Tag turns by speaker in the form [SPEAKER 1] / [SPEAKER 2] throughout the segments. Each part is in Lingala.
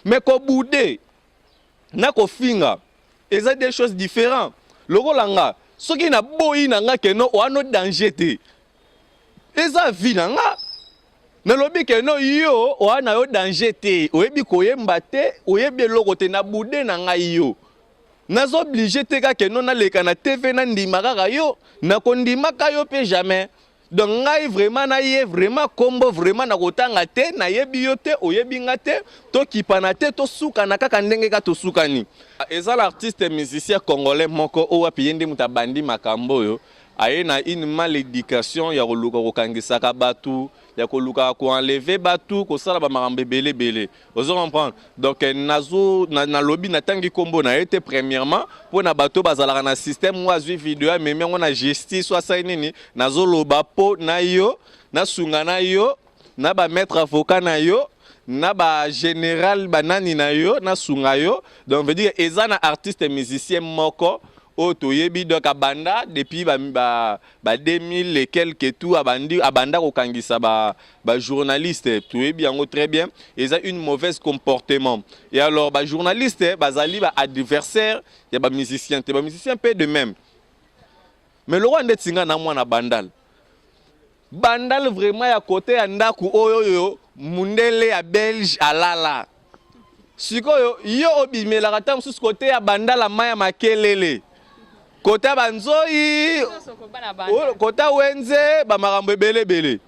[SPEAKER 1] Mais koboude na kofinga eza deux choses différents. Lokola nga soki na boyi na nga que non oano danger te. Eza vie na nga. Nalobi que non yo oa na yo danger te, oyebi koyemba te, oyebi eloko te na boude na ngai yo. Nazo oblige te kaka que non naleka na TV na ndima kaka yo, nakondimaka yo pe jamais. Donc ngai vraiment na ye vraiment kombo vraiment na kotanga te, nayebi yo te, oyebi nga te, tokipana te, tosukana kaka ndenge ka tosukani. Eza l'artiste musicien congolais moko oyo wapi ye nde moto abandi makambo oyo, aye na une mal education ya koluka kokangisaka batu, ya kolukaka ko enlever batu, kosala ba makambo ebele ebele. Ozo comprendre? Donc nazo nalobi natangi kombo na ye te premièrement mpo na bato bazalaka na système oyo azwi video amemi yango na justice oyo asali nini, nazoloba mpo na yo, nasunga na yo na ba maître avocat na yo na ba général banani na yo, nasunga yo. Donc veut dire eza na artiste musicien moko oyo toyebi, donc abanda depuis ba, ba, ba 2000 et quelques tout abandi abanda kokangisa ba ba journaliste, toyebi yango très bien, eza une mauvaise comportement. Et alors ba journaliste bazali ba adversaire ya ba musicien te, ba musicien pe de même. Mais lokola ndeti nga na mwana Bandal, Bandal vraiment ya côté ya ndaku oyo oyo mundele ya belge alala. Sikoyo yo obimelaka ata mosusu côté ya Bandal ya mai ya makelele, côté ya banzoi, côté ya wenze, ba makambo ebele ebele.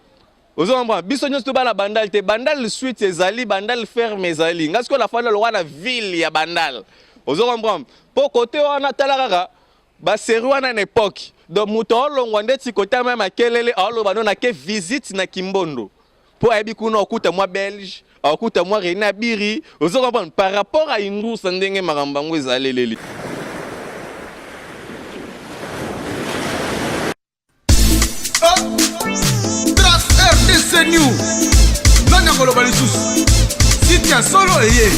[SPEAKER 1] Ozo comprendre? Biso nyonso to bana Bandal te. Bandal suite ezali, Bandal ferme ezali. Nga sikoyo nafanda lokola na ville ya Bandal. Ozo comprendre? Po côté wana tala kaka ba série wana na époque. Donc moto aolongwa ndeti côté ya mai makelele aoloba no nake visite na Kimbondo. Po ayebi kuna okuta mwa belge, okuta mwa René Abiri. Ozo comprendre? Par rapport à Indrusa ndenge makambo yango ezaleleli.
[SPEAKER 2] Trace RDC New nani akoloba lisusu site ya solo eye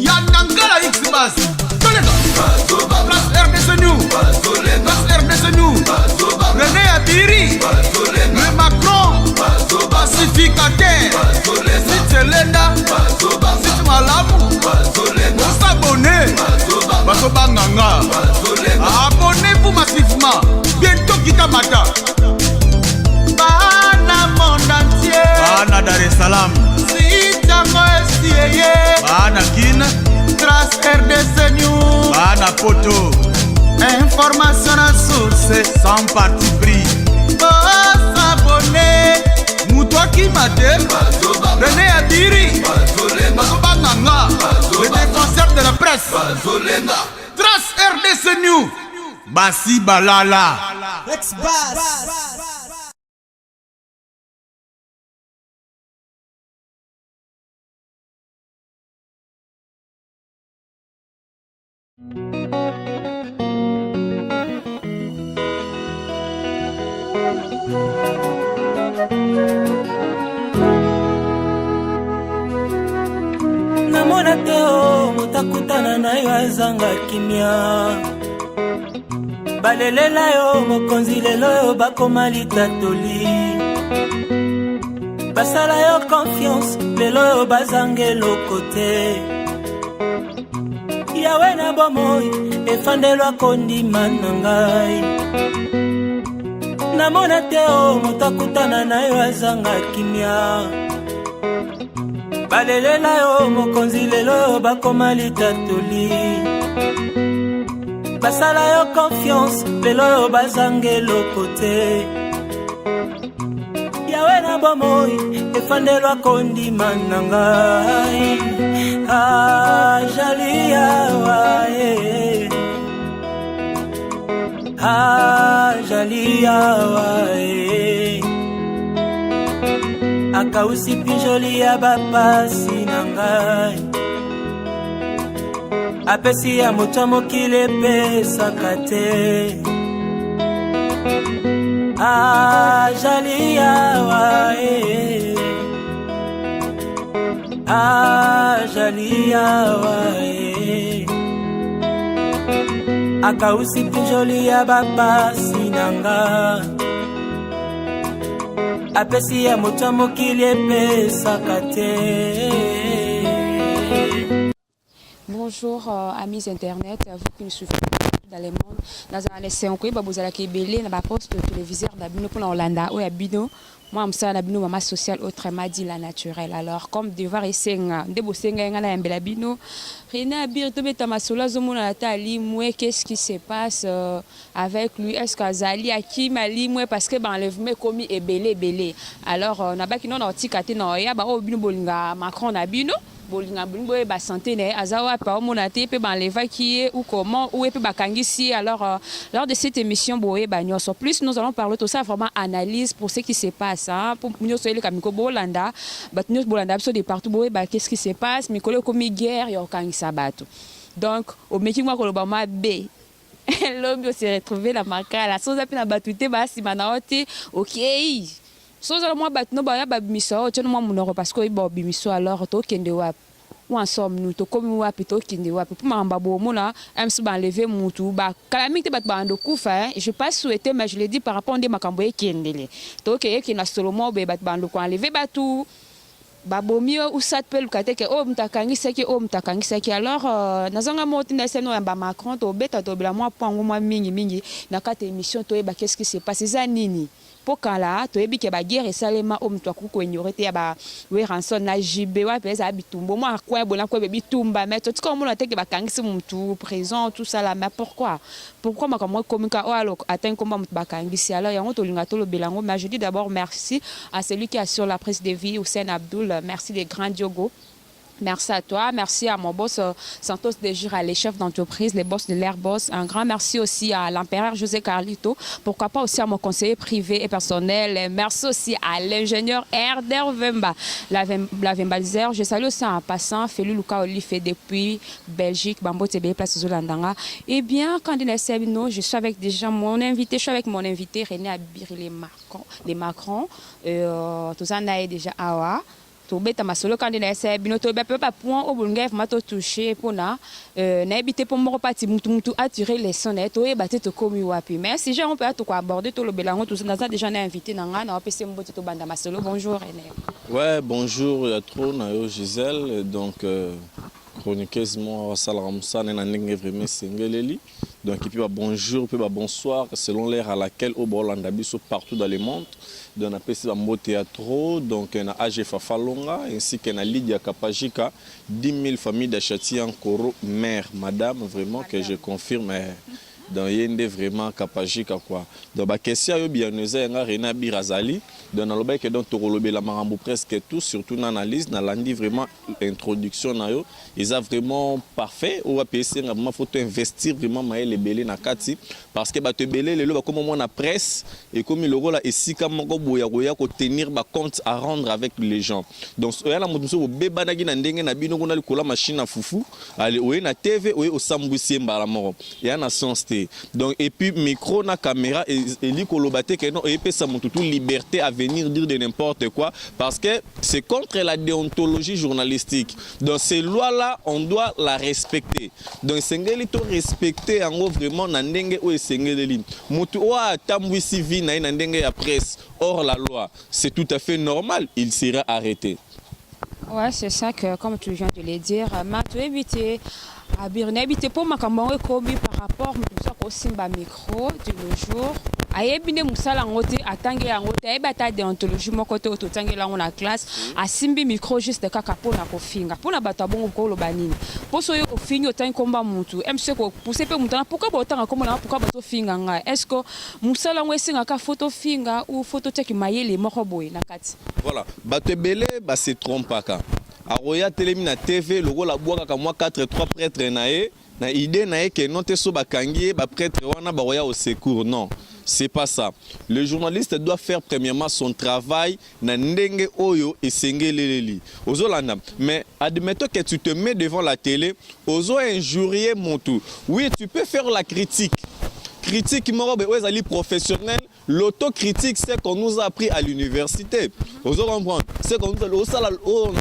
[SPEAKER 2] yandangala x bas toleka Trace RDC New Trace RDC New René Abiri le Macron pacificateur site elenda site malamu bosabone bazobanganga abonnez-vous massivement bientôt kita mata
[SPEAKER 3] bana monde entier
[SPEAKER 2] bana Dar es Salaam
[SPEAKER 3] site yango esi eye
[SPEAKER 2] bana Kin
[SPEAKER 3] Trace RDC News
[SPEAKER 2] bana Poto
[SPEAKER 3] information na source
[SPEAKER 2] sans parti pris
[SPEAKER 3] bosabone
[SPEAKER 2] moto akima te René Abiri bazobanga nga le défenseur de la presse Trace RDC New basi balala
[SPEAKER 3] Namona te o moto akutana na yo azanga kimia, balelela yo mokonzi lelo oyo bakoma litatoli, basala yo confiance lelo oyo bazanga eloko te. Yawe na bomoi efandelwa kondima na ngai, namona te o moto akutana na yo azanga kimia, balelela yo mokonzi lelo oyo bakoma litatoli, basala yo confiance lelo oyo bazanga eloko te. Yawe na bomoi efandelwa kondima na ngai, ajali yawa eh. Ajali yawa eh. Akausi pinjoli ya bapasi na ngai, apesi ya moto ya mokili epesaka te. Ajali yawa eh. Ajali yawa eh. Akausi pinjoli ya bapasi na nga, apesi ya moto ya mokili epesaka te.
[SPEAKER 4] Bonjour amis internet, vous qui nous suivez dans le monde. Nazala na esengo koyeba bozalaka ebele na baposte téléviseur na bino mpona kolanda oyo ya bino mwa mosala na bino, mama sociale, autrement dit la naturelle. Alors, comme devoir esenga nde bosenga ye, ngai nayambela bino René Abiri, tobeta masolo. Azomonana ata alimwe. Qu'est-ce qui se passe avec lui? Est ce que azali akimi, alimwe? Parce que baenlèvement ekomi ebele ebele. Alors nabaki no na otika te na oyaba oyo bino bolinga Macron na bino, bolinga bolingi boyeba santé na ye, aza wapi, aomona te, mpe baenlevaki ye ou comment, ou ye mpe bakangisi ye. Alors lors de cette émission, boyeba nyonso. Plus nous allons parler, tout ça, vraiment analyse pour ce qui se passe, hein, pour nyonso eleka mikolo. Bolanda bato nyonso, bolanda biso de partout, boyeba qu'est-ce qui se passe. Mikolo ekomi guerre ya kokangisa bato. Donc omeki mwa koloba mabe, lobi ose retrouve na Makala. So oza mpe na bato te, basima na yo te, okei. So ozala mwa bato no baya babimisa oyo, tiano mwa monoko parce que oyeba obimiso. Alors tokende wapi? Où en sommes-nous? Tokomi wapi? Tokende wapi? Mpo makambo ya bomona mso baenlever mutu, bakala mingi te, bato banda okufa. Je pas souhaité, mais je le dis par rapport nde makambo ekendele. Tokeye ekende na solo moko boye, bato banda koenlever bato, babomi yo usat mpe luka te ke oyo moto akangisaki, oyo moto akangisaki. Alors nazanga moko te ndasani oyamba Macron, tobeta, tobela mwa mpo mwa mingimingi na kati ya émission, toyeba qu'est-ce qui se passe, eza nini. Mpo kala toyebi ke baguerre esalema oyo moto akoki koignorer te, ya ba Werrason na JB, wapi ezala bitumba mwa akwa bona kwebe bitumba. Mais totika omona te ke bakangisi motu, prison, tout ça là. Mais pourquoi, pourquoi makambo ekomi ka oyo alo atteint komba moto bakangisi? Alors yango tolinga tolobela yango. Mais je dis d'abord merci à celui qui assure la prise de vie, Hussein Abdoul. Merci les grands Diogo. Merci à toi. Merci à mon boss Santos Dejira, les chefs d'entreprise, les boss de l'Airbus. Un grand merci aussi à l'empereur José Carlito. Pourquoi pas aussi à mon conseiller privé et personnel. Et merci aussi à l'ingénieur Herder Vemba, la Vembalizer. Je salue aussi en passant Félix Luka Olife depuis Belgique, Bambo TB, place Zolandanga. Eh bien, quand il est je suis avec déjà mon invité, je suis avec mon invité René Abiri, les Macron. Les Macron. Tout ça, déjà awa. Tobeta masolo kaka nde nayesa bino, toyeba mpe bapoint oyo bolingai vraiment totouche mpona nayebi te mpo moko pati mutu mutu atire leçon na ye, toyeba te tokomi wapi. Mais sujet yango mpenza tokoaborder, tolobela yango. Naza déjà na invité na ngai, na wapesi mbote, tobanda masolo. Bonjour René.
[SPEAKER 1] Ouais, bonjour ya trop na yo Gisèle. Donc chroniqueuse moko asalaka mosala na ndenge vraiment esengeleli. Donc et puis ba bonjour mpe ba bonsoir selon l'heure à laquelle oyo baolanda biso partout dans le monde. Donc napesi bambote ya trop, donc na AG Fafalonga ainsi que na Lydia Kapajika, 10 000 familles d'Achati Ankoro, mère madame, vraiment que je confirme, donc ye nde vraiment Kapajika quoi. Donc baquestion oyo biyano eza yanga René Abir azali. Donc nalobaki ke donc tokolobela makambo presque tout, surtout na analyse. Nalandi vraiment introduction na yo, eza vraiment parfait. Oyo wapi esenga vraiment faut toinvestir vraiment mayele ebele na kati, parce que bato ebele lelo bakóma mona presse ekomi lokola esika moko boye ya koya kotenir bacompte à rendre avec les gens. Donc oya na moto mosusu, bobebanaki na ndenge na bino kuna likolo ya machine na fufu, ale oye na TV, oye osambwisi ye mbala moko, eya na sens te. Donc et puis micro na caméra eli koloba te ke non, eyepesa motu tout liberté à venir dire de n'importe quoi, parce que c'est contre la déontologie journalistique. Donc ces lois là, on doit la respecter. Donc esengeli to respecter yango vraiment na ndenge oyo esengeleli. Motu oyo atambwisi vie na ye na ndenge ya presse hors la loi, c'est tout à fait normal, il sera arrêté.
[SPEAKER 4] Ouais, c'est ça que, comme tu viens de le dire, ma toyebi te Abiri, nayebi te mpo makambo yango ekomi par rapport moto mosusu akosimba micro de nos jours, ayebi nde mosala yango te, atangeli yango te, ayebi ata déontologie moko te oyo totangeli yango na classe, asimbi micro juste kaka mpona kofinga. Mpona bato ya bongo koloba nini? Mpo soki ofingi, otangi komba mutu mc, kopousse mpe mutu wana, pourquoi botanga kombo nanga? Pourquoi bazofinga ngai? Est ce que mosala yango esengaka faut tofinga ou faut totiaki mayele moko boye na kati?
[SPEAKER 1] Voilà, bato ebele base trompaka. Akoya telemi na TV lokola abwakaka mwa 4 3 prêtre na ye, na idée na ye ke non te, so bakangi ye, baprêtre wana bakoya au secours. Non, c'est pas ça. Le journaliste doit faire premièrement son travail na ndenge oyo esengeleleli. Ozolanda, mais admettons que tu te mets devant la télé, ozo injurier motu, oui, tu peux faire la critique, critique moko boye oyo ezali professionnel. L'autocritique, c'est qu'on nous a appris à l'université. Ozo comprendre, c'est qu'on nous osala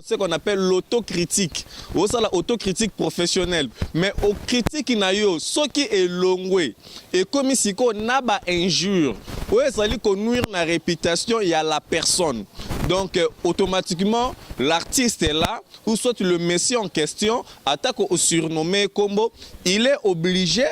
[SPEAKER 1] ce qu'on appelle l'autocritique, osala autocritique professionnelle. Mais ocritique na yo, soki elongwe, ekomi sikoyo na bainjure oyo ezali konuire na réputation ya la personne. Donc automatiquement, l'artiste est là, ou soit le monsieur en question, atako osurnommé kombo, il est obligé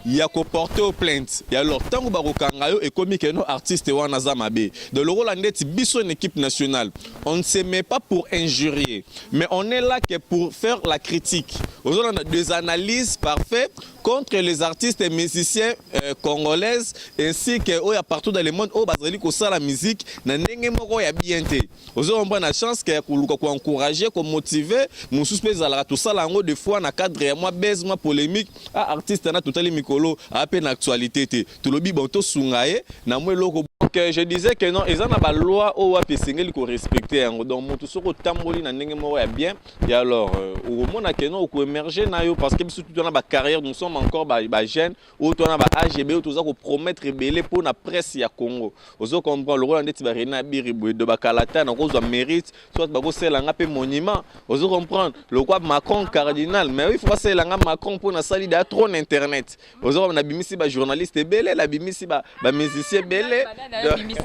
[SPEAKER 1] ya koporter plainte. Et alors, ntango bakokanga yo, ekomi que non, artiste wana aza mabe. De lokola ndeti biso une équipe nationale, on ne se met pas pour injurier, mais on est là que pour faire la critique. Ozolanda des analyses parfaites contre les artistes et musiciens congolaises ainsi que oyo ya partout dans le monde oyo bazali kosala musique na ndenge moko ya bien te. Ozomba na chance ke ya koluka koencourager, komotiver mosusu mpe ezalaka tosala yango des fois na cadre ya mwa base, mwa polémique. Ah, artiste na totali mikolo aa mpe na actualité te, tolobi bon, tosunga ye na mwa eloko. Donc je disais que non, eza na baloi oyo wapi esengeli korespecter yango. Donc moto soki otamboli na ndenge moko ya bien, et alors okomona que non, okoémerger na yo, parce que biso tout na bacarrière, nous sommes encore bajeune oyo to na baage ebele oyo toza kopromettre ebele mpo na presse ya Congo. Ozo comprendre, lokola ndeti baRené Abiri boye do bakala te nakozwa mérite, soit bakosalelanga mpe monument. Ozo comprendre, lokwa Macron cardinal, mais oui, faut basalelanga Macron mpo nasali da trop na internet. Ozo nabimisi bajournaliste ebele, nabimisi bamusicien ebele.
[SPEAKER 4] Obimisi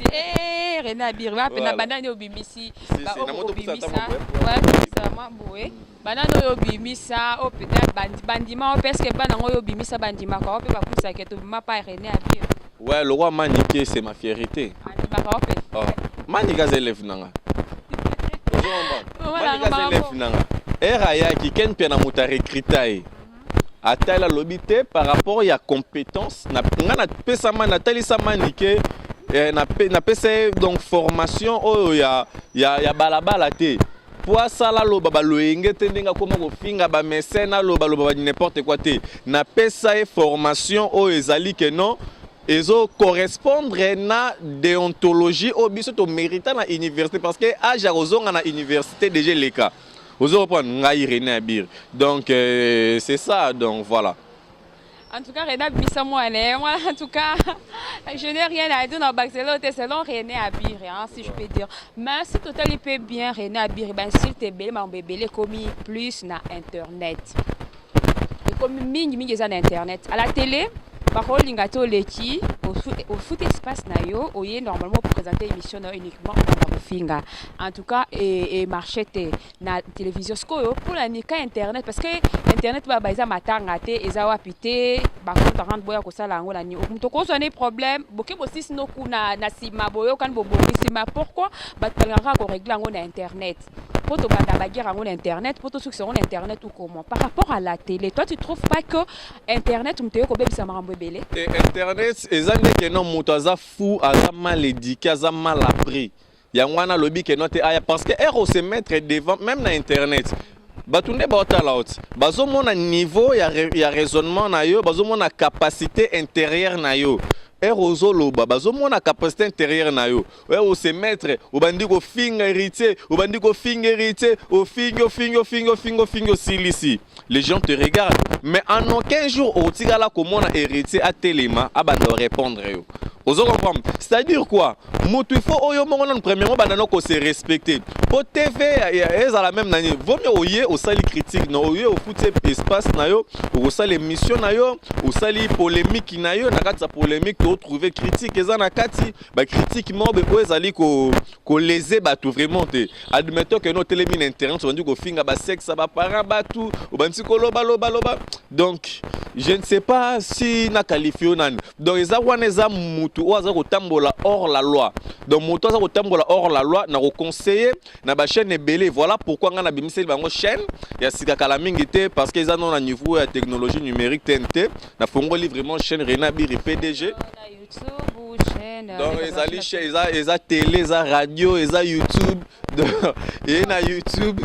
[SPEAKER 4] René Abiri wape na banani obimisi? Obimisa mwa boye banani oyo obimisa, oyo peut-être bandima oyo, parce que bana yango oyo obimisa bandimaka oyo mpe bakusaka tobima pa René Abiri.
[SPEAKER 1] Ouais, le roi Manike, c'est ma fierté.
[SPEAKER 4] Andimaka o mpe?
[SPEAKER 1] Oh. Manike aza élève nanga. Manike aza élève nanga. Ere ayaki ken mpe na moto arecruta ye, atali, alobi te par rapport ya compétence nga napesama, natalisa Manike, napesa ye donc formation oyo ya balabala te po asala aloba baloyenge te, ndenge akóma kofinga bamesene, aloba aloba ba n'importe quoi te. Napesa ye formation oyo ezali que non, ezocorrespondre na déontologie oyo biso tomérita na université, parce que age ya kozonga na université déjà eleka. Ozo reprendre ngai René Abir. Donc c'est ça, donc voilà.
[SPEAKER 4] En tout cas, René abimisa mwana. Moi, en tout cas, je n'ai rien à dire dans Barcelone, selon René Abir, hein, si je peux dire. Mais si total il peut bien René Abir, ben s'il te belle, ma bébé komi plus na internet. Et comme mingi mingi eza na internet. À la télé, bakolinga te, oleki ofuti espace na yo, oye normalement présenter émission na yo uniquement, obanda kofinga. En tout cas, emarché te na télévision. Sikoyo mpona nika internet, parce que internet baba eza matanga te, eza wapi te, bacompte rendre boya kosala yango na nini, moto kozwa ne problème, boke bosisi no kuna na nsima, boyokani, bobongisi. Ma pourquoi bato balingaka korégler yango na internet, mpo tobanda baguerre yango na internet, mpo tosukisa yango na internet ou comment? Par rapport à la télé, toi, tu trouves pas que internet moto oye kobebisa makambo ebele?
[SPEAKER 1] Te, internet eza ndeke no, moto aza fou, aza mal éduqué, aza mal appris, yango wana alobi que non te aya, parce que ere ose mettre devant même na internet, bato nde baotala oti bazomona niveau ya raisonnement na yo, bazomona capacité intérieure na yo. Ere ozoloba, bazomona capacité intérieure na yo. Ere ose mettre, obandi kofinga Héritier, obandi kofinga Héritier, ofingi, ofingi, ofingi, ofingi, ofingi, osilisi, les gens te regardent, mais en aucun jour otikala komona Héritier atelema abanda korépondre yo. Ozo comprendre, c'est-à-dire quoi? Moto il faut oyo moko nanu premièrement banda no kose respecter po TV ezala même nani. Vaut mieux oye osali critique na oye, ofuti espace na yo, okosala émission na yo, osali polémique na yo. Na kati ya polémique totrouve critique, eza na kati bacritique moko boye oyo ezali koléser bato vraiment te. Admettons que no otelemi na internet, obandi kofinga basexe ya baparent bato, obandi kolobalobaloba, donc je ne sais pas si na qualifie yo nani. Donc eza wana, eza mutu oyo aza kotambola hors la loi. Donc moto aza kotambola hors la loi, na koconseiller na bachaîne ebele. Voilà pourquoi ngai nabimiseli bango chaîne ya sika kala mingi te, parce que eza no na niveau ya technologie numérique TNT. Nafongoli vraiment chaîne René Abiri PDG.
[SPEAKER 4] Na YouTube ou chaîne?
[SPEAKER 1] Donc ezali chaîne, eza télé, eza radio, eza YouTube. Donc eye na YouTube,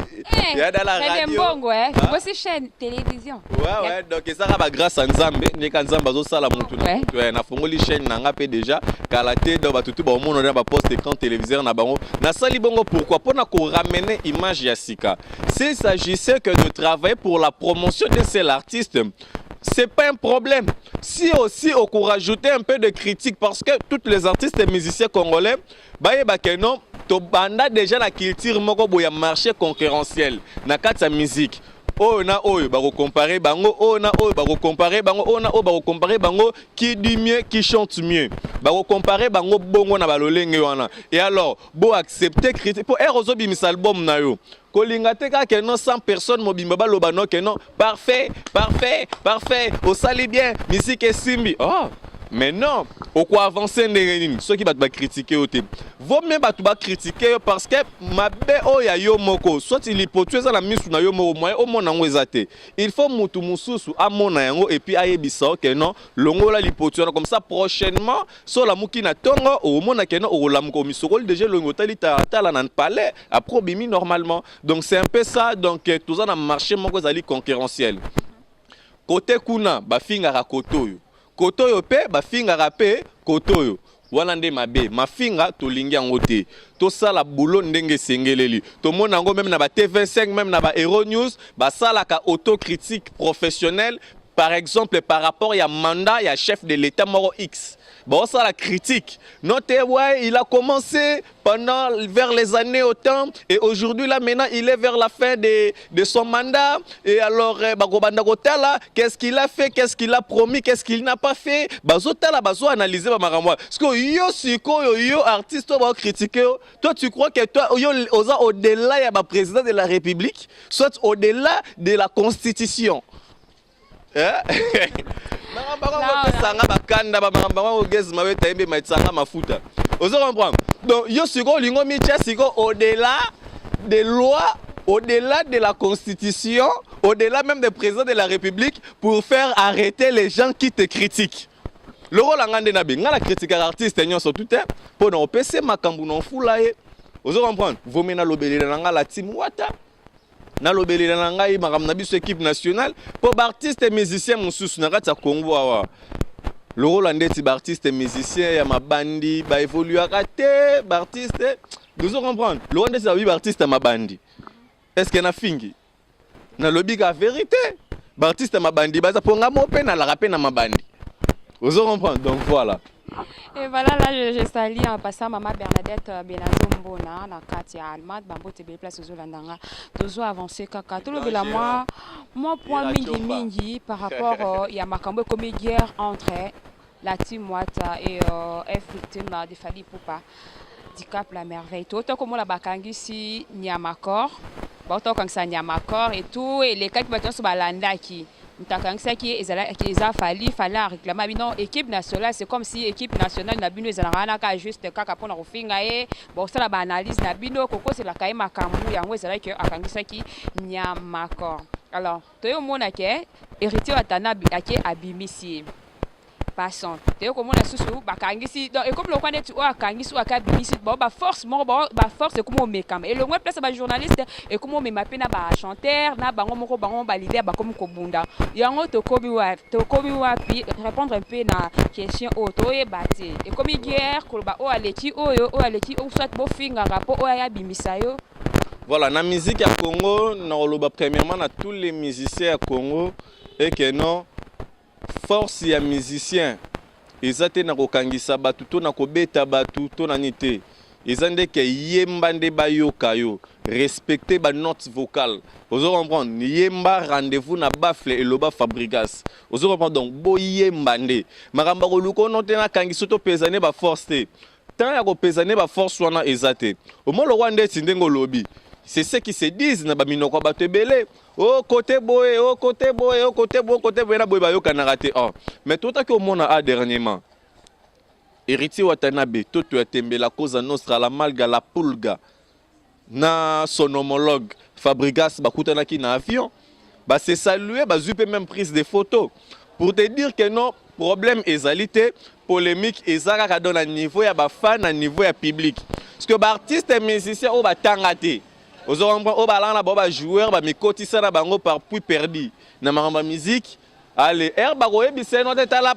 [SPEAKER 1] eya na la radio.
[SPEAKER 4] Mbongo voici chaîne télévision.
[SPEAKER 1] Ouais, donc ezaka bagrâce ya Nzambe, ndeka Nzambe azosala motu na motu. Ouais, nafongoli chaîne na nga mpe déjà kala te. Donc bato tu baomona na baposte écran téléviseur na bango. Nasali bongo pourquoi? Mpona koramener image ya sika. S'il s'agissait que de travailler pour la promotion de seul artiste, c'est pas un problème. Si aussi on peut rajouter un peu de critique, parce que tous les artistes et musiciens congolais, bah, que non, tobanda déjà la culture moko boya marché concurrentiel na kati ya musique. Oyo na oyo bakocomparer bango, oyo na oyo bakocomparer bango, oyo na oyo bakocomparer bango, qui dit mieux, qui chante mieux, bakocomparer bango bongo na balolenge wana. Et alors bo accepter critique po ere ozobimisa album na yo, kolinga te kaka non 100 personnes mobimba baloba no ke non, parfait, parfait, parfait, osali bien, musique esimbi. Oh, mais non, okoavancer ndenge nini soki bato bacritiquer yo te? Vaut mieux bato bacritiquer yo, parce que mabe oyo ya yo moko, soit lipotu eza na misu na yo moko, moyen omona yango eza te. Il faut mutu mosusu amona yango et puis ayebisa yo ke non, longola lipotu wana. Comme ça, prochainement, so olamuki na ntongo, okomona ke non, okolamuka, omisokoli déjà elongi, otali tala na palais, après obimi normalement. Donc c'est un peu ça. Donc toza na marché moko ezali concurrentiel. Kote kuna bafingaka kote oyo, kote oyo mpe bafingaka mpe kote oyo. Wana nde mabe. Mafinga tolingi yango te. Tosala boulot ndenge esengeleli. Tomona yango même na ba TV5, même na ba Hero News, basalaka autocritique professionnelle. Par exemple, par rapport ya mandat ya chef de l'État moko X, baosala critique note: ouais, il a commencé pendant vers les années autant et aujourd'hui là, maintenant, il est vers la fin de son mandat. Et alors bakobanda kotala qu'est-ce qu'il a fait, qu'est-ce qu'il a promis, qu'est-ce qu'il n'a pas fait. Bazotala, bazo analyser bamakambo wana. Parce que yo sikoyo, yo artiste oyo baocritiquer yo, toi tu crois que toi yo oza au-delà ya baprésident de la République, soit au-delà de la Constitution? Makambo yango opesanga bakanda, bamakambo yango gaz mawete yembe matisanga mafuta. Ozo comprendre? Donc yo sikoyo olingo mitia sikoyo au-delà des lois, au-delà de la Constitution, au-delà même des présidents de la République, pour faire arrêter les gens qui te critiquent. Lokola nga nde nabe, nga na critiquaka artiste nyonso tu te mpo na opese makambo na ofula ye. Ozo comprendre? Vomi nalobelela na nga la team Wata, nalobelela na ngai makambo na biso équipe nationale, mpo baartiste musicien mosusu na kati ya Congo awa, lokola ndeti baartiste musicien ya mabandi, baévoluaka te. Baartiste, ozo comprendre, lokola ndeti babi baartiste ya mabandi, est ce que nafingi? Nalobi ka vérité. Baartiste ya mabandi baza, mpo nga mo mpe nalaka mpe na mabandi. Ozo comprendre? Donc voilà.
[SPEAKER 4] Et voilà, là, je salue en passant Maman Bernadette Benazo Mbona, na kati ya Allemagne, bambote ebele place ozolandanga. Tozo avancer kaka. Tolobela moi point mingi mingi par rapport ya makambo ekomi guerre entre la team Wata et F Victime de Fally Ipupa Dicap la Merveille. Tota komona bakangisi Nyamakor, bauta kokangisa Nyamakor et tout, elekaki, bato nyonso balandaki. Moto akangisaki ezalaki eza Fally. Fally aréclamer bino équipe nationale. C'est comme si équipe nationale na bino ezalaka wana kaka juste kaka mpona kofinga ye, bosala baanalyse na bino, kokoselaka ye makambo. Yango ezalaki akangisaki Nyamakor. Alors toye omona ke Héritier Watanabe ake abimisi ye. Passons, toye komona susu bakangisi. Donc ekomi lokwa neti oyo akangisi, oyo ake abimisi bao baforce moko, bao baforce ekomi omekama elongwe place ya bajournaliste, ekomi omema mpe na bachanteur na bango moko, bango baleader bakomi kobunda. Yango tokomi wapi? Tokomi wapi? Répondre mpe na question oyo toyeba te. Ekomi guerre, koloba oyo aleki oyo, oyo aleki, soit bofingaka mpo oyo aya abimisa yo.
[SPEAKER 1] Voilà, na musique ya Congo, nakoloba premièrement na tous les musiciens ya Congo eke non, force ya musicien eza te na kokangisa bato to na kobeta bato to na nini te. Eza nde ke yemba nde bayoka yo, respecte banote vocale. Ozo comprendre? Yemba, rendez-vous na baffle, eloba Fabrigas. Ozo comprendre? Donc boyemba nde makambo ya koluka ono te, nakangisi to peza nde baforce te. Temps ya kopesa nde baforce wana eza te. Omolokwa ndeti ndenge olobi, c'est ce qui se disent na baminoko ya bato ebele: o kote boye, o kote boye, o kote boye, kote boye na boye, bayokanaka te. Oh, mais totaki omona a dernièrement Héritier Watanabe, toto ya Tembela, Cosa Nostra, la Malga, la Pulga na son homologue Fabrigas bakutanaki na avion, base saluer, bazwi mpe même prise de photo, pour te dire que non, problème ezali te. Polémique eza kaka do na niveau ya bafan, na niveau ya public, parce que baartiste musicien oyo batanga te, ozo comprendre, oyo balanga na bango bajoueur, bamikotisa na bango par puits perdu na makambo ya musique. Ale ere bakoyebisa ye no te, tala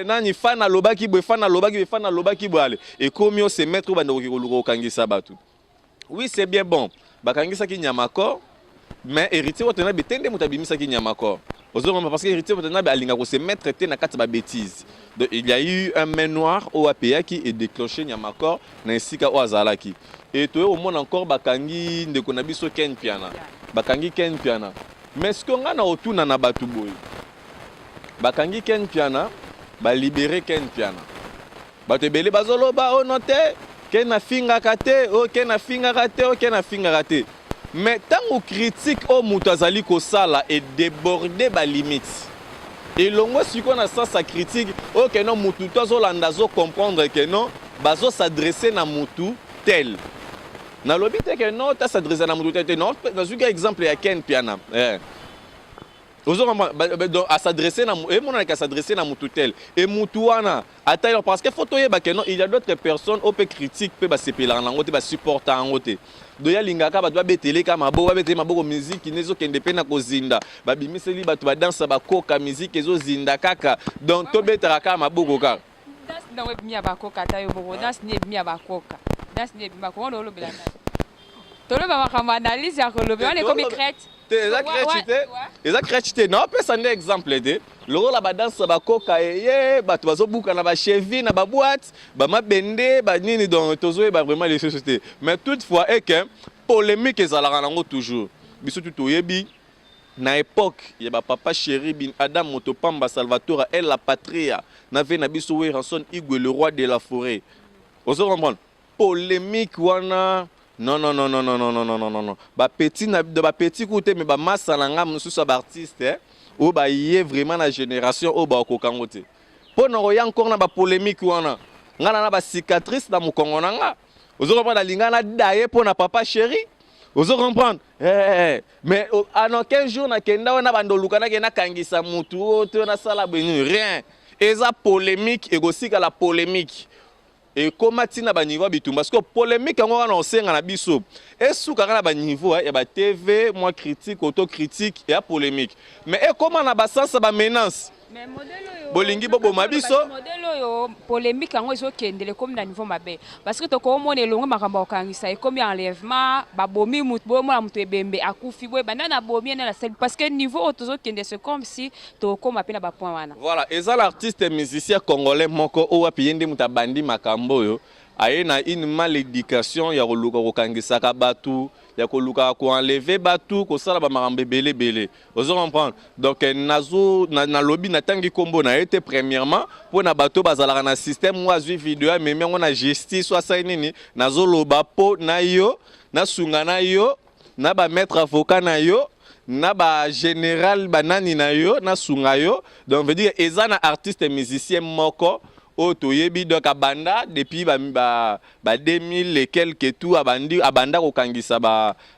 [SPEAKER 1] nani, fan alobaki boye, fan alobaki boye, fan alobaki boye. Ale ekomi ose mettre oyo bandokoki koluka kokangisa bato. Oui, c'est bien bon, bakangisaki Nyamakor, mais Héritier Watanabe te nde moto abimisaki Nyamakor. Ozomona, parce que Héritier Watanabe alinga kose mettre te na kati ya babêtise. Donc il y a eu un main noire oyo apeyaki edéclenché Nyamakor na esika oyo azalaki. E toye komona encore bakangi ndeko na biso Ken Piana, bakangi Ken Piana. Mais sikoyo ngai na kotuna na bato boye, bakangi Ken Mpiana, balibere Ken Mpiana, bato ebele bazoloba o no te, Ken afingaka te, o Ken afingaka te, o Ken afingaka te. Mais ntango critique oyo moto azali kosala edéborde balimite, elongo sikoyo na sens ya critique oyo que non, mutu to azolanda azocomprendre que non, bazos'adresse na mutu tel. Nalobi te que non, tas'adresse na mutu tel te. Non, nazwiki exemple ya Ken Mpiana, eh. Ozo comprendre? Donc as'adresse na, emonanaka as'adresse na mutu tel e mutu wana ata, parce que faut toyeba que non, il y a d'autres personnes oyo mpe critique mpe basepelaka nango te, basupporta yango te. Do yalingaka bato babeteleka maboko, babetele maboko, miziki nde ezokende mpe na kozinda, babimiseli bato badansa, bakoka, miziki ezozinda kaka, donc tobetaka kaka maboko kaka.
[SPEAKER 4] Danse nango ebimi ya bakoka, ata yo moko, danse ni ebimi ya bakoka, danse ni ebimi bakoka wana. Olobela nani? Toloba makambo, analyse ya koloba wana ekomi crête.
[SPEAKER 1] Te, eza crête te, eza crête te. Naopesa nde exemple te, lokola badanse bakoka eye, bato bazobuka na bacheville, na baboîte, bamabende, banini, donc tozoyeba vraiment lisusu te. Mais toutefois eke polémique ezalaka nango toujours. Biso tu toyebi na époque ya bapapa chéri bin Adam Motopamba Salvatore El La Patria na ve na biso Werrason Igwe, le roi de la forêt, ozo comprendre polémique wana. Non, non, non, non, non, non, non, non, non, non, non, bapeti na bapeti ku te, mais bamasa na nga mosusu ya baartiste oyo baye vraiment na génération oyo bakoka yango te, mpo na koya encore na bapolémique wana. Nga na bacicatrice na mokongo na nga, ozo comprendre? Alinga na daye mpo na papa chéri, ozo comprendre? Eh, mais ano 15 jours nakenda wana, bando oluka nakende nakangisa mutu oyo te, nasala beni rien. Eza polémique, ekosikala polémique, ekóma ntina baniveau ya bitumba. Parce que polémique yango wana osenga na biso esukaka na baniveau ya batv, mwa critique, autocritique ya polémique, mais ekóma na basens ya bamenace.
[SPEAKER 4] Mais modèle oyo
[SPEAKER 1] Bolingi boboma biso.
[SPEAKER 4] Modèle oyo polémique yango ezokendele, ekomi na niveau mabe, parce que tokomona elongo makambo ya kokangisa, ekomi enlèvement, babomi mutu, boyomona moto ebembe akufi, boye banda na bomi ene na sali, parce que niveau oyo tozokende, c'est comme si tokóma mpe na bapoint wana.
[SPEAKER 1] Voilà, eza l'artiste musicien congolais moko oyo wapi ye nde moto abandi makambo oyo, aye na une maléducation ya koluka kokangisaka bato, ya koluka koenlever bato, kosala bamakambo ebele ebele, ozo comprendre? Donc nazo nalobi, natangi nkombo na ye te, premièrement mpo na bato bazalaka na système oyo azwi video, amemi yango na justice, oyo asali nini. Nazoloba mpo na yo, nasunga na yo, na bamaître avocat na yo, na bagénéral banani na yo, nasunga yo. Donc veut dire eza na artiste musicien moko oyo toyebi, donc abanda depuis ba 2000 et quelque tout, abandi, abanda kokangisa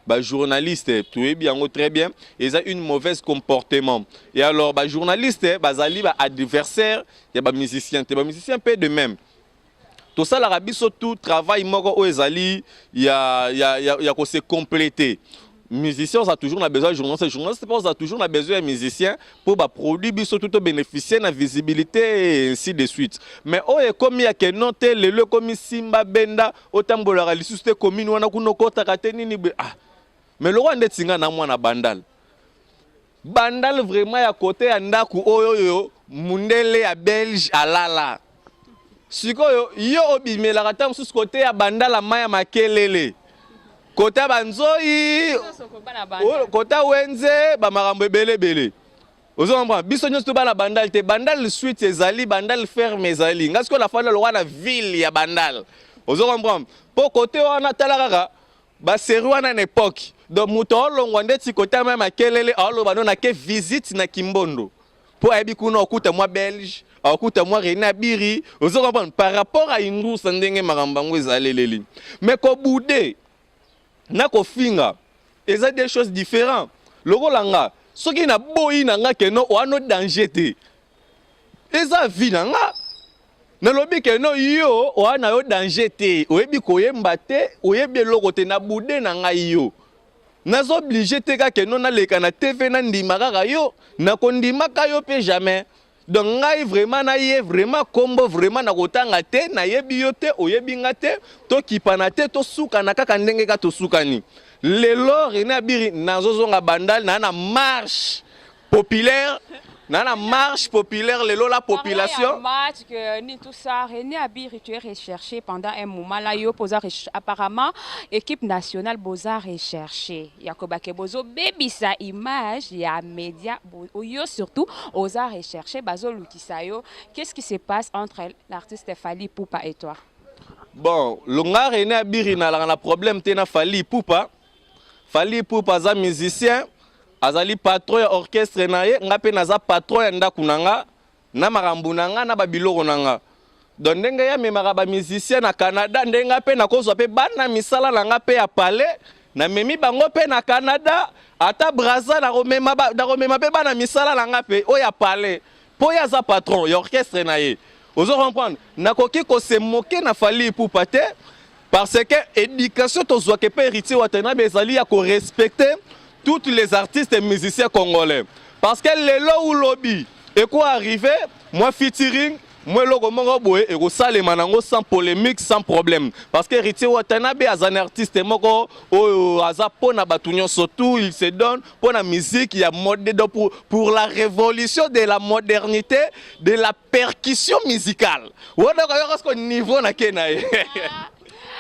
[SPEAKER 1] bajournaliste ba. Toyebi yango très bien, eza une mauvaise comportement. Et alors bajournaliste bazali baadversaire ya bamusicien te, bamusicien mpe de même. Tosalaka biso tout travail moko oyo ezali ya kose compléter. Musicien oza toujours na besoin ya journaliste, journaliste mpe oza toujours na besoin ya musicien, mpo baproduit biso tout tobénéficie na visibilité et ainsi de suite. Mais oyo ekomi ya que non te, lelo ekomi simba benda, otambolaka lisusu te commune wana, kuna okotaka te, nini boye. Ah, mais lokwa ndeti nga na mwana Bandal, Bandal vraiment ya kote ya ndako oyo oyo mundele ya Belge alala. Sikoyo yo obimelaka ta mosusu kote ya Bandala, mai ya makelele, kote ya banzoi, kote wenze, bamakambo ebele ebele, ozo comprendre? Biso nyonso tobana Bandal te. Bandal suite ezali, Bandal ferme ezali. Nga sikoyo nafandi lokwa na ville ya Bandal, ozo comprendre? Mpo kote wana, tala kaka basérie wana na époque. Donc moto aolongwa ndeti kote ya mai makelele, aoloba no nake visite na Kimbondo, mpo ayebi kuna okuta mwa Belge, akuta mwa René Abiri, ozo comprendre? Par rapport à Indrusa, ndenge makambo yango ezaleleli. Mais kobude na kofinga eza deux choses différentes. Lokola nga, soki naboyi na nga que non, oano danger te, eza vie na nga. Nalobi que non, yo oa na yo danger te, oyebi koyemba te, oyebi eloko te, nabude na ngai yo, naza obligé te kaka no naleka na TV, nandima kaka yo, nakondimaka yo mpe jamais. Donc ngai vraiment naye vraiment kombo vraiment nakotanga te, nayebi yo te, oyebi nga te, tokipana te, tosukana kaka ndenge ka tosukani. Lelo René Abiri, nazozonga Bandal na marche. Populaire na marche populaire lelo, la population.
[SPEAKER 4] Match que ni tout ça, René Abiri, tu es recherché pendant un moment là. Yo poza, apparemment équipe nationale boza recherché yakobake bozo bebisa image ya média. Yo surtout oza recherché, bazolukisa yo. Qu'est-ce qui se passe entre l'artiste Fally Ipupa et toi?
[SPEAKER 1] Bon, longa René Abiri nalaka na problème te na Fally Ipupa. Fally Ipupa aza musicien, azali patron ya orchestre na ye. Nga mpe naza patron ya ndako na nga, na makambo na nga, na babiloko na nga. Donc ndenge ye amemaka bamusicien na Canada, ndenge nga mpe nakozwa mpe bana misala na nga mpe ya palais, namemi bango mpe na Canada, ata Braza, nakomema mpe bana misala na nga mpe oyo ya palais, mpo ye aza patron ya orchestre na ye. Ozo comprendre? Nakoki kose moke na Fally Ipupa te, parce que éducation tozwaka mpe Héritier Watanabe ezali ya korespecter toutes les artistes et musiciens congolais, parce que lelo ulobi eko arrive mwa featuring, mwa eloko moko boye ekosalema nango sans polémique, sans problème, parce que Héritier Watanabe aza na artiste moko oyo aza mpo na bato nyonso. Tout il se donne mpo na musique ya mode, donc pour la révolution de la modernité de la percussion musicale. Wana koyoka siko niveau na ke na ye.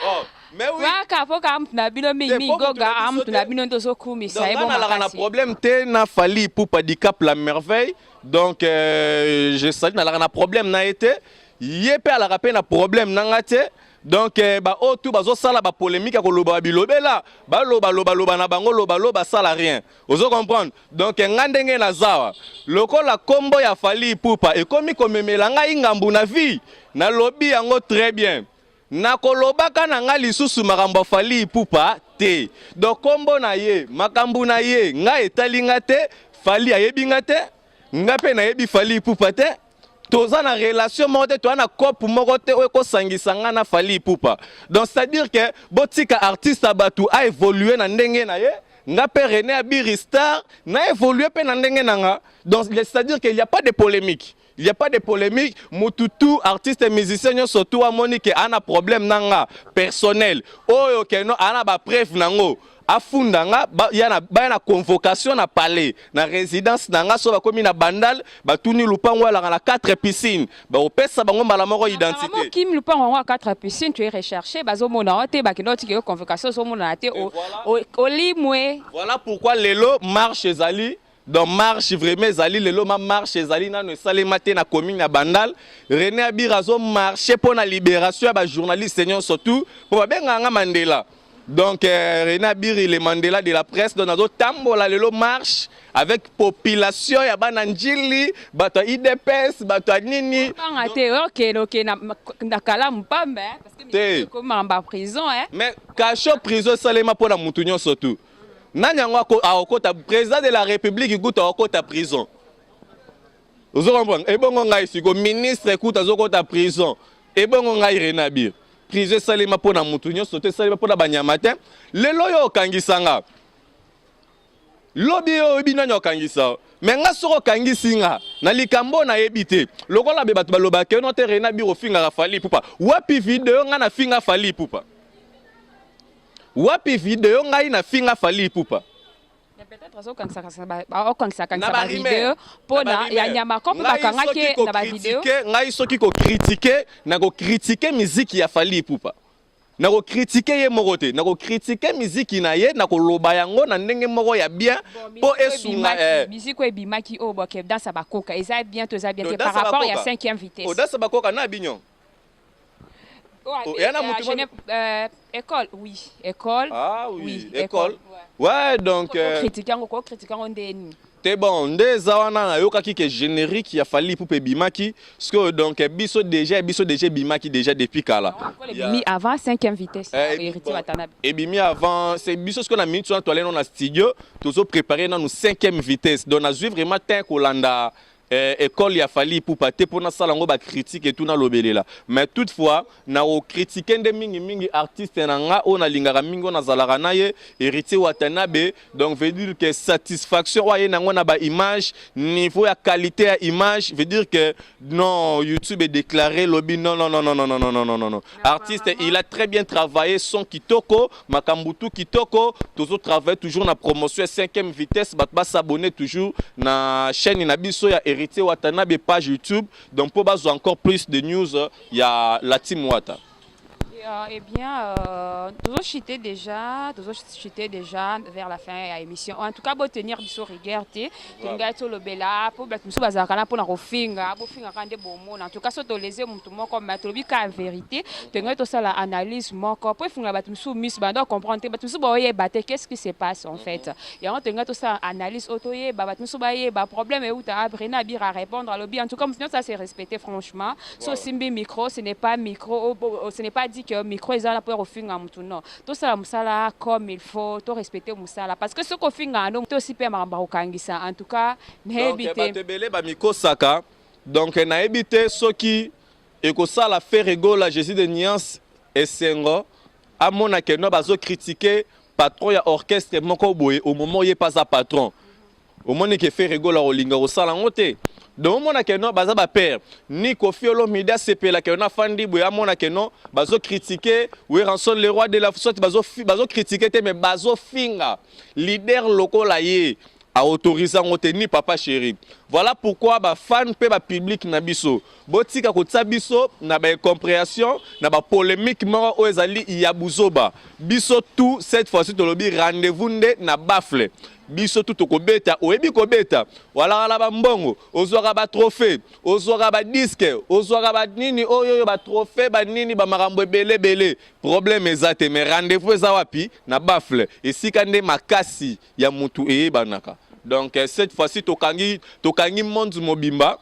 [SPEAKER 1] Oh, mais oui.
[SPEAKER 4] Waka po ka mutu na bino mingi
[SPEAKER 1] po mutu
[SPEAKER 4] goga
[SPEAKER 1] na biso
[SPEAKER 4] amutu na
[SPEAKER 1] te.
[SPEAKER 4] bino nde ozokumisa
[SPEAKER 1] Donc
[SPEAKER 4] ye
[SPEAKER 1] nga
[SPEAKER 4] bo
[SPEAKER 1] nalaka na
[SPEAKER 4] makasi.
[SPEAKER 1] problème te na Fally Ipupa Dicap la Merveille. Donc je salue, nalaka na problème na ye te, ye mpe alaka mpe na problème na nga te. Donc baoyo tu bazosala bapolémique ya koloba, babilobela, balobaloba na bango, lobaloba asala rien. Ozo comprendre? Donc nga ndenge nazawa, lokola nkombo ya Fally Ipupa ekomi komemela ngai ngambu na vie, nalobi yango très bien, nakolobaka na ngai lisusu makambo ya Fally Ipupa te. Donc nkombo na ye, makambo na ye, ngai etali nga te. Fally ayebi nga te, nga mpe nayebi Fally Ipupa te. Toza na relation moko te, toza na cope moko te oyo ekosangisa nga na Fally Ipupa. Donc c'est à dire que botika artiste ya bato aévolue na ndenge na ye, nga mpe René Abiri Star na évolue mpe na ndenge na nga. Donc c'est à dire qu'il y a pas de polémique, il y a pas de polémique. Mutu tu, artiste musicien nyonso tu amoni ke ana problème na nga personnel oyo keno ana bapreuve nango, afunda nga, baya na convocation na palais, na résidence na nga. So bakomi na Bandal, batuni lupango alaka na 4 piscine, bakopesa bango mbala moko identité.
[SPEAKER 4] Kim lupango yango ya 4 piscine, tu es recherché, bazomona yo te, bakende otika yo convocation, ozomonana te, olimwe.
[SPEAKER 1] Voilà pourquoi lelo marche ezali. Donc marche vraiment ezali lelo, ma marche ezali nano esalema te na commune ya Bandal. René Abir azomarche mpo na libération ya bajournaliste nyonso tu, mpo babengaka nga Mandela. Donc René Abiri, le Mandela de la presse. Donc nazotambola lelo marche avec population ya bana Njili, bato ya UDPS, bato ya nini.
[SPEAKER 4] Banga te, okende okende na kalamu pamba parce que
[SPEAKER 1] Te.
[SPEAKER 4] komamba prison eh.
[SPEAKER 1] Mais cachot prison esalema mpo na mutu nyonso tu. Nani yango akokota? Président de la République kuta akokota prison, ozo comprendre? Ebongo ngai siko ministre kuta azokota prison, ebongo ngai René Abir? Prison esalema mpo na mutu nyonso te, esalema mpo na banyama te. Lelo oyo okangisa nga, lobi oyo oyebi nani okangisa. Me nga soki okangisi nga na likambo oyo nayebi te, lokola be bato balobaka yo no te, René Abir ofingaka Fally Ipupa. Wapi video nga nafinga Fally Ipupa? Wapi video ngai nafinga Fally Ipupa?
[SPEAKER 4] Mais peut-être okangisaka bavideo mpona ya nyama ko mpe bakangaki ye na bavideo.
[SPEAKER 1] Ngai soki kocritiquer, nakocritiquer miziki ya Fally Ipupa, nakocritiquer ye moko te, nakocritiquer miziki na ye, nakoloba yango na ndenge moko ya bien mpo esunga.
[SPEAKER 4] Miziki oyo ebimaki oyo boke dansa bakoka, eza bien to eza bien te par rapport ya 5e vitesse?
[SPEAKER 1] Odansa bakoka na binyo.
[SPEAKER 4] Oh, ya na mutu école, oui, école.
[SPEAKER 1] Ah oui, oui, école, ouais. Donc
[SPEAKER 4] critique yango, ko critique yango ndeni?
[SPEAKER 1] Te, bon, nde eza wana, nayokaki ke générique ya Fally Ipupa ebimaki sikoyo. Donc biso déjà ebimaki déjà depuis kala.
[SPEAKER 4] Ebimi avant 5e vitesse, Héritier Watanabe.
[SPEAKER 1] Ebimi avant, c'est biso sikoyo na minute wana toale no na studio, tozopréparer nanu 5e vitesse. Donc nazwi vraiment temps kolanda. École ya Fally Ipupa te mpo nasala yango bacritique etu nalobelela. Mais toutefois nakocritiquer nde mingimingi artiste na nga oyo nalingaka mingi, oyo nazalaka na ye, Héritier Watanabe. Donc veut dire que satisfaction oyo aye nango na baimage, niveau ya qualité ya image, veut dire que non, YouTube est déclaré lobi non, non, non, non, non, non, non, non, non, non. Artiste, il a très bien travaillé son kitoko, makambo tout kitoko. Toujours travailler, toujours na promotion cinquième vitesse. Bato bas'abonner toujours na chaîne na biso ya Héritier Watanabe, page YouTube, donc mpo bazwa encore plus de news ya la team Wata.
[SPEAKER 4] Eh bien, toujours chuté déjà vers la fin de l'émission. En tout cas, bo tenir biso rigueur te. Tolingai tolobela po bato mosusu bazalaka na mpona kofinga, bofingaka nde bomona. En tout cas, so toleze motu moko, mais tolobi ka vérité. Tolingai tosala analyse moko po efungola bato mosusu miso, banda comprendre te, bato mosusu baoyeba te qu'est-ce qui se passe en fait. Yango tolingai tosala analyse oyo toyeba, bato mosusu bayeba problème euta. Brena Abir a répondre, alobi en tout cas motu nyonso ase respecter franchement. So osimbi micro, ce n'est pas micro, ce n'est pas dit que micro eza wana mpo ya kofinga motu. Non, tosala mosala comme il faut, torespecte mosala, parce que soki ofinga ando tosi mpe makambo akokangisa. En tout cas, nayebi te.
[SPEAKER 1] Bato ebele bamikosaka. Donc nayebi te soki ekosala Ferre Gola, Jésus de nuance, esengo amona que non, bazocritiquer patron ya orchestre moko boye au moment ye mpe aza patron. Omoni que Ferre Gola kolinga kosala yango te. Donc omona que non, baza bapère ni Koffi Olomide asepelaka yo nafandi boye, amona que non, bazocritiquer Werrason, le roi de la, soit bazocritiquer te, mais bazofinga leader lokola ye, aautorise yango te, ni papa chéri. Voilà pourquoi bafan mpe bapublic na biso, botika kotia biso na baincompréhension, na bapolémique moko oyo ezali ya buzoba. Biso tout, cette fois-ci tolobi rendez-vous nde na baffle. Biso tu tokobeta. Oyebi kobeta, walakala bambongo, ozwaka batrophée, ozwaka badisque, ozwaka banini oyo oyo, batrophée banini, bamakambo ebele ebele, problème eza te. Mais rendez-vous eza wapi? Na baffle, esika nde makasi ya mutu eyebanaka. Donc cette fois-ci tokangi, tokangi monde mobimba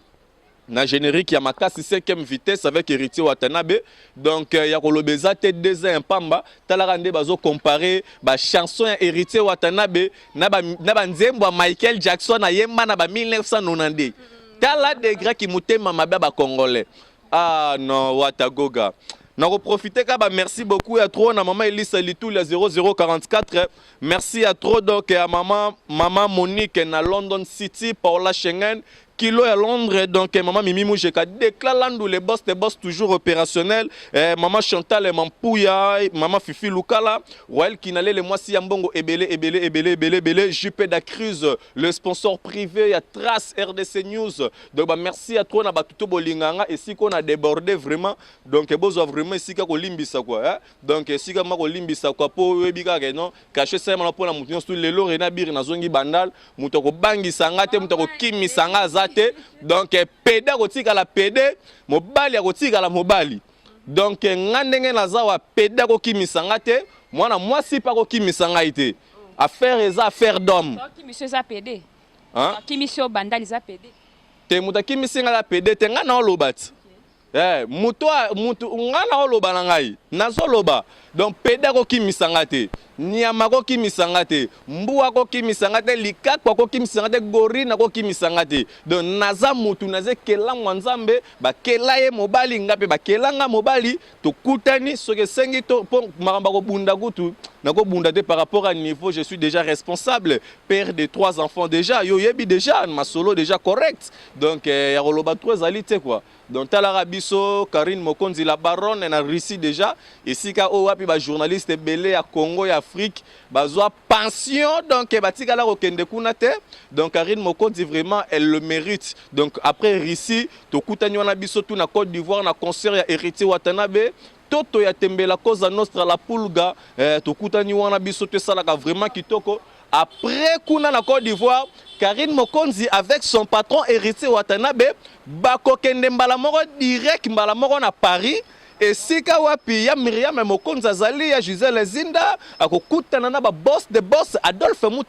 [SPEAKER 1] na générique ya makasi, 5e vitesse avec Héritier Watanabe. Donc ya koloba eza te. 2 ans ya pamba, talaka nde bazocomparer bachanson ya Héritier Watanabe na banzembo ya Michael Jackson ayemba na ba 1992. Tala degré ki motema mabe ya bacongolais. Ah non, Wata Goga, nakoprofite kaka ba merci beaucoup ya trop na mama Elisa Lituli ya 0044. Merci ya trop donc ya mama Monique na London City, Paola Schengen, kilo ya Londres. Donc mama Mimi Mujeka déclare Landu, les boss des boss, toujours opérationnel. Mama Chantal Mampuya, mama Fifi Lukala, Royal Kinale, mwasi ya mbongo ebele ebele ebele ebele ebele, JP da Cruz, le sponsor privé ya Trace RDC News. Donc bah, merci à toi na batuto bolinganga esika on a débordé vraiment. Donc bozwa vraiment esika kolimbisa quoi, hein? Donc esika ma kolimbisa quoi, po oyebi kaka non, cachet salema mpona motu nyonso. Lelo Rena Biri nazongi Bandal, moto akobangisa nga te, moto akokimisa nga aza te. Donc pédé akotikala pédé, mobali akotikala mobali. Donc nga ndenge naza wa, pédé akokimisa nga te, mwana mwasi mpe akokimisa ngai te. Affaire eza affaire d'homme.
[SPEAKER 4] Akimisi eza pédé.
[SPEAKER 1] Hein?
[SPEAKER 4] Akimisi oyo Bandal eza pédé.
[SPEAKER 1] Te, moto akimisi ngai aza pédé te. Ngai naoloba ti mutu ngai naoloba na ngai, nazoloba. Donc pédé akokimisa nga te, nyama akokimisa nga te, mbwa akokimisa nga te, likaku akokimisa nga te, gorine akokimisa nga te. Donc naza mutu, naza ekelamwa Nzambe bakela ye mobali, nga mpe bakela nga mobali. Tokutani soki esengi to mpo makambo akobunda kutu nakobunda te. Par rapport à niveau, je suis déjà responsable, père de trois enfants déjà. Yo oyebi déjà masolo déjà correct. Donc ya koloba trop ezali te quoi. Donc talaka biso Karine Mokonzi, la baronne na Russie déjà, esika oyo wapi bajournaliste ebele ya Congo, ya Afrique bazwa pension. Donc batikala kokende kuna te. Donc Karine Mokonzi, vraiment, elle le mérite. Donc après Russie, tokutani wana biso tu na Côte d'Ivoire na concert ya Héritier Watanabe, toto ya Tembela, Cosa Nostra, la Pulga. Tokutani wana biso to, esalaka vraiment kitoko. Après kuna na Côte d'Ivoire, Karine Mokonzi avec son patron Héritier Watanabe bakokende mbala moko direct, mbala moko na Paris, esika wapi ya Miriam Mokonzi azali, ya Gisele Zinda akokutana na baboss de boss Adolphe Mutu.